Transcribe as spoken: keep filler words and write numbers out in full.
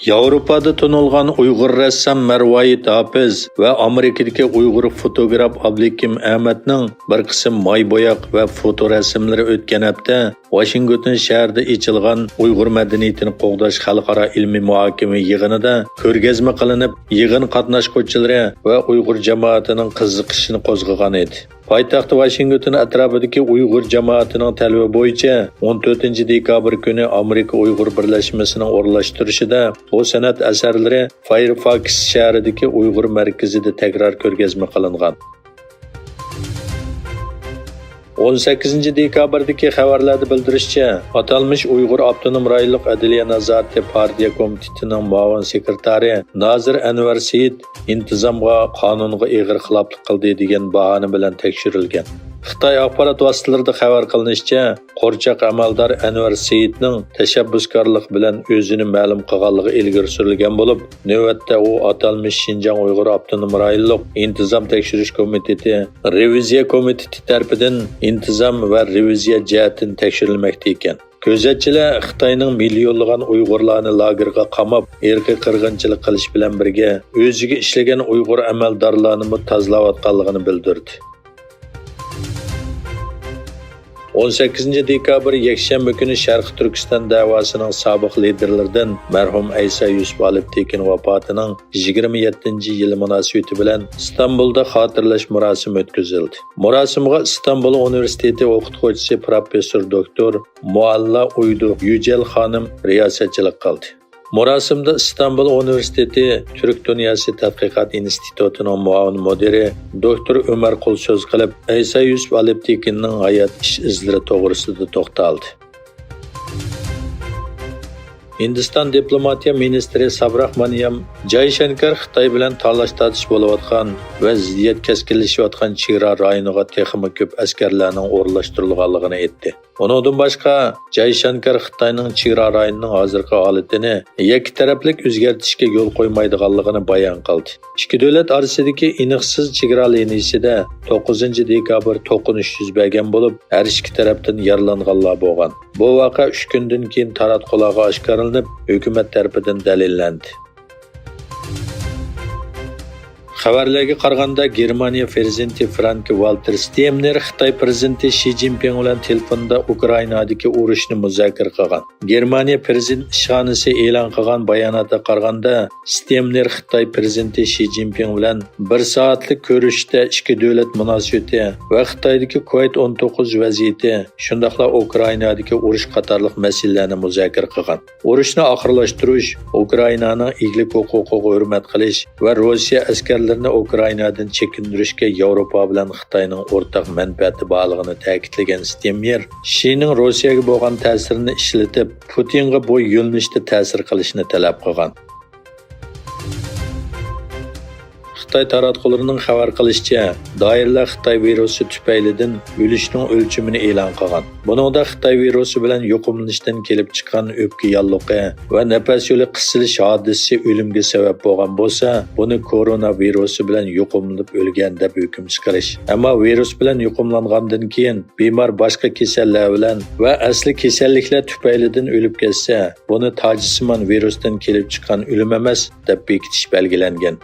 ياۋروپادا تونۇلغان ئۇيغۇر رەسسام مەرۋايىت ھاپىز ۋە ئامېرىكىدىكى ئۇيغۇر فوتوگراف ئابلىكىم ئەمەتنىڭ بىر قىسىم ماي بوياق ۋە فوتو رەسىملىرى ئۆتكەن ھەپتە ۋاشىنگتون شەھىرىدە ئېچىلغان ئۇيغۇر مەدەنىيىتىنى قوغداش خەلقئارا ئىلمىي مۇھاكىمە يىغىنىدا كۆرگەزمە قىلىنىپ، يىغىن قاتناشقۇچىلىرى ۋە ئۇيغۇر جامائىتىنىڭ قىزىقىشىنى قوزغىغان ئىدى. پايتەخت ۋاشىنگتون ئەتراپىدىكى ئۇيغۇر جامائىتىنىڭ تەلىپى بويىچە، ئون تۆتىنچى دېكابىر كۈنى ئامېرىكا ئۇيغۇر بىرلەشمىسىنىڭ ئورۇنلاشتۇرۇشىدا بۇ سەنئەت ئەسەرلىرى فايرفاكس شەھىرىدىكى ئۇيغۇر مەركىزىدە تەكرار كۆرگەزمە قىلىنغان. ئون سەككىزىنچى دېكابىردىكى خەۋەرلەردە بىلدۈرۈشىچە، ئاتالمىش ئۇيغۇر ئاپتونوم رايونلۇق ئەدلىيە نازارىتى پارتىيە كومىتېتىنىڭ مۇئاۋىن سېكرېتارى نازىر ئەنۋەر سېيىت ئىنتىزامغا، قانۇنغا ئېغىر خىلاپلىق قىلدى دېگەن باھانە بىلەن تەكشۈرۈلگەن. خىتاي ئاخبارات ۋاسىتىلىرىدا خەۋەر قىلىنىشىچە، قورچاق ئەمەلدار ئەنۋەر سېيىتنىڭ تەشەببۇسكارلىق بىلەن ئۆزىنى مەلۇم قىلغانلىقى ئىلگىرى سۈرۈلگەن بولۇپ، نۆۋەتتە ئۇ ئاتالمىش شىنجاڭ ئۇيغۇر ئاپتونوم رايونلۇق ئىنتىزام تەكشۈرۈش كومىتېتى رېۋىزىيە كومىتېتى تەرىپىدىن ئىنتىزام ۋە رېۋىزىيە جەھەتتىن تەكشۈرۈلمەكتە ئىكەن. كۆزەتچىلەر خىتاينىڭ مىليونلىغان ئۇيغۇرلارنى لاگېرغا قاماپ، ئىرقىي قىرغىنچىلىق قىلىش بىلەن بىرگە، ئۆزىگە ئىشلىگەن ئۇيغۇر ئەمەلدارلارنىمۇ تازىلاۋاتقانلىقىنى بىلدۈردى. ئون سەككىزىنچى دېكابىر يەكشەنبە كۈنى شەرقىي تۈركىستان دەۋاسىنىڭ سابىق لىدېرلىرىدىن مەرھۇم ئەيسا يۈسۈپ ئالپتېكىن ۋاپاتىنىڭ يىگىرمە يەتتىنچى يىلى مۇناسىۋىتى بىلەن ئىستانبۇلدا خاتىرىلەش مۇراسىمى ئۆتكۈزۈلدى. مۇراسىمغا ئىستانبۇل ئۇنىۋېرسىتېتى ئوقۇتقۇچىسى پروفېسسور دوكتور مۇئاللا ئۇيدۇ يۈجەل خانىم رىياسەتچىلىك قىلدى. مۇراسىمدا ئىستانبۇل ئۇنىۋېرسىتېتى تۈرك دۇنياسى تەتقىقات ئىنستىتۇتىنىڭ مۇئاۋىن مۇدىرى دوكتور ئۆمەر قۇل سۆز قىلىپ، ئەيسا يۈسۈپ ئالپتېكىننىڭ ھايات ئىش ئىزلىرى توغرىسىدا توختالدى. ھىندىستان دىپلوماتىيە مىنىستىرى سابراخمانىيام جايشانكار خىتاي بىلەن تالاش-تارتىش بولۇۋاتقان ۋە زىددىيەت كەسكىنلىشىۋاتقان چېگرا رايونىغا تېخىمۇ كۆپ ئەسكەرلەرنىڭ ئورۇنلاشتۇرۇلغانلىقىنى ئېيتتى. ئۇنىڭدىن باشقا، جايشانكار خىتاينىڭ چېگرا رايونىنىڭ ھازىرقى ھالىتىنى يەككە تەرەپلىك ئۆزگەرتىشكە يول قويمايدىغانلىقىنى بايان قىلدى. ئىككى دۆلەت ئارىسىدىكى ئېنىقسىز چېگرا لىنىيىسىدە توققۇزىنچى دېكابىر توقۇنۇش يۈز بەرگەن بولۇپ، ھەر ئىككى تەرەپتىن يارىلانغانلار بولغان. بۇ ۋەقە ئۈچ كۈندىن كېيىن تاراتقۇلارغا ئاشكارىلىنىپ، ھۆكۈمەت تەرىپىدىن دەلىللەندى. خەۋەرلەرگە قارىغاندا، گېرمانىيە پىرېزىدېنتى فرانك ۋالتېر ستېمنېر خىتاي پىرېزىدېنتى شى جىنپىڭ بىلەن تېلېفوندا ئۇكرائىنادىكى ئۇرۇشنى مۇزاكىرە قىلغان. گېرمانىيە پىرېزىدېنت ئىشخانىسى ئېلان قىلغان باياناتقا قارىغاندا، ستېمنېر خىتاي پىرېزىدېنتى شى جىنپىڭ بىلەن بىر سائەتلىك كۆرۈشۈشتە ئىككى دۆلەت مۇناسىۋىتى ۋە خىتايدىكى كۇۋەيت ئون توققۇز ۋەزىيىتى، شۇنداقلا ئۇكرائىنادىكى ئۇرۇش قاتارلىق مەسىلىلەرنى مۇزاكىرە قىلغان. ئۇرۇشنى ئاخىرلاشتۇرۇش، ئۇكرائىنانىڭ ئىگىلىك ھوقۇقىغا ھۆرمەت قىلىش ۋە روسىيە ئەسكەرلىرىنى ئۇكرائىنادىن چېكىندۈرۈشكە ياۋروپا بىلەن خىتاينىڭ ئورتاق مەنپەئەتى بارلىقىنى تەكىتلىگەن ستېميېر، شىنىڭ روسىيەگە بولغان تەسىرىنى ئىشلىتىپ، پۇتىنغا بۇ يۆنىلىشتە تەسىر قىلىشىنى تەلەپ قىلغان. خىتاي تاراتقۇلىرىنىڭ خەۋەر قىلىشىچە، دائىرىلەر خىتاي ۋىرۇسى تۈپەيلىدىن ئۆلۈشنىڭ ئۆلچىمىنى ئېلان قىلغان. بۇنىڭدا خىتاي ۋىرۇسى بىلەن يۇقۇملىنىشتىن كېلىپ چىققان ئۆپكە ياللۇغى ۋە نەپەس يولى قىسىلىش ھادىسىسى ئۆلۈمگە سەۋەب بولغان بولسا، بۇنى كورونا ۋىرۇسى بىلەن يۇقۇملىنىپ ئۆلگەن دەپ ھۆكۈم چىقىرىش. ئەمما ۋىرۇس بىلەن يۇقۇملانغاندىن كېيىن بىمار باشقا كېسەللەر بىلەن ۋە ئەسلى كېسەللىكلەر تۈپەيلىدىن ئۆلۈپ كەتسە، بۇنى تاجسىمان ۋىرۇستىن كېلىپ چىققان ئۆلۈم ئەمەس، دەپ بېكىتىش بەلگىلەنگەن.